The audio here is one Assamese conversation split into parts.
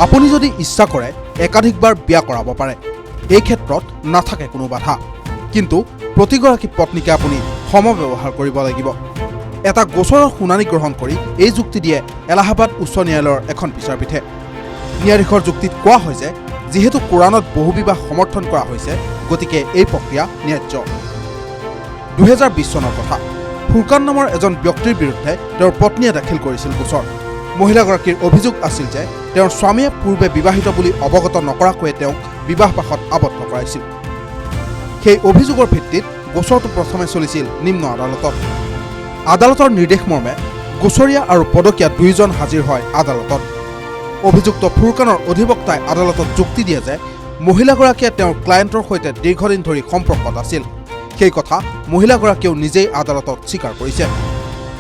আপুনি যদি ইচ্ছা কৰে, একাধিকবাৰ বিয়া কৰাব পাৰে। এই ক্ষেত্ৰত নাথাকে কোনো বাধা। কিন্তু প্ৰতিগৰাকী পত্নীকে আপুনি সমব্যৱহাৰ কৰিব লাগিব। এটা গোচৰৰ শুনানি গ্ৰহণ কৰি এই যুক্তি দিয়ে এলাহাবাদ উচ্চ ন্যায়ালয়ৰ এখন বিচাৰপীঠে। ন্যায়াধীশৰ যুক্তিত কোৱা হয় যে যিহেতু কোৰাণত বহুবিবাহ সমৰ্থন কৰা হৈছে, গতিকে এই প্ৰক্ৰিয়া ন্যায্য। 2020 চনৰ কথা। ফুৰকান নামৰ এজন ব্যক্তিৰ বিৰুদ্ধে তেওঁৰ পত্নীয়ে দাখিল কৰিছিল গোচৰ। মহিলাগৰাকীৰ অভিযোগ আছিল যে তেওঁৰ স্বামীয়ে পূৰ্বে বিবাহিত বুলি অৱগত নকৰাকৈয়ে তেওঁক বিবাহপাশত আবদ্ধ কৰাইছিল। সেই অভিযোগৰ ভিত্তিত গোচৰটো প্ৰথমে চলিছিল নিম্ন আদালতত। আদালতৰ নিৰ্দেশ মৰ্মে গোচৰীয়া আৰু পদকীয়া দুয়োজন হাজিৰ হয় আদালতত। অভিযুক্ত ফুৰকানৰ অধিবক্তাই আদালতত যুক্তি দিয়ে যে মহিলাগৰাকীয়ে তেওঁৰ ক্লায়েণ্টৰ সৈতে দীৰ্ঘদিন ধৰি সম্পৰ্কত আছিল। সেই কথা মহিলাগৰাকীয়েও নিজেই আদালতত স্বীকাৰ কৰিছে।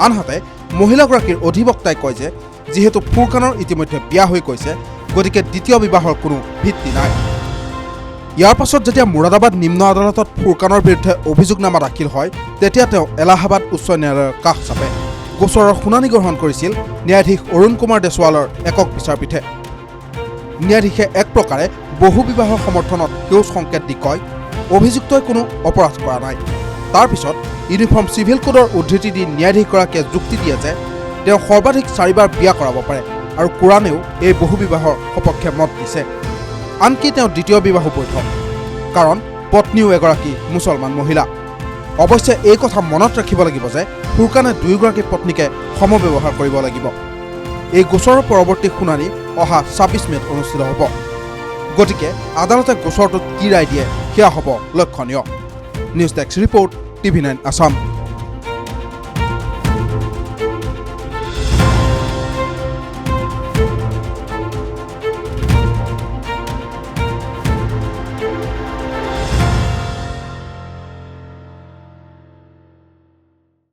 আনহাতে মহিলাগৰাকীৰ অধিবক্তাই কয় যে যিহেতু ফুৰকানৰ ইতিমধ্যে বিয়া হৈ গৈছে, গতিকে দ্বিতীয় বিবাহৰ কোনো ভিত্তি নাই। ইয়াৰ পাছত যেতিয়া মোৰাদাবাদ নিম্ন আদালতত ফুৰকানৰ বিৰুদ্ধে অভিযোগনামা দাখিল হয়, তেতিয়া তেওঁ এলাহাবাদ উচ্চ ন্যায়ালয়ৰ কাষ চাপে। গোচৰৰ শুনানি গ্ৰহণ কৰিছিল ন্যায়াধীশ অৰুণ কুমাৰ দেশৱালৰ একক বিচাৰপীঠে। ন্যায়াধীশে এক প্ৰকাৰে বহু বিবাহৰ সমৰ্থনত সেউজ সংকেত দি কয়, অভিযুক্তই কোনো অপৰাধ কৰা নাই। তাৰ পিছত ইউনিফৰ্ম চিভিল কোডৰ উদ্ধৃতি দি ন্যায়াধীশগৰাকীয়ে যুক্তি দিয়ে যে তেওঁ সৰ্বাধিক চাৰিবাৰ বিয়া কৰাব পাৰে আৰু কোৰাণেও এই বহু বিবাহৰ সপক্ষে মত দিছে। আনকি তেওঁ দ্বিতীয় বিবাহো বৈধ, কাৰণ পত্নীও এগৰাকী মুছলমান মহিলা। অৱশ্যে এই কথা মনত ৰাখিব লাগিব যে ফুৰকানে দুয়োগৰাকী পত্নীকে সমব্যৱহাৰ কৰিব লাগিব। এই গোচৰৰ পৰৱৰ্তী শুনানি অহা 26 মে'ত অনুষ্ঠিত হ'ব। গতিকে আদালতে গোচৰটোত কি ৰায় দিয়ে, সেয়া হ'ব লক্ষণীয়। News desk report, TV9 Assam.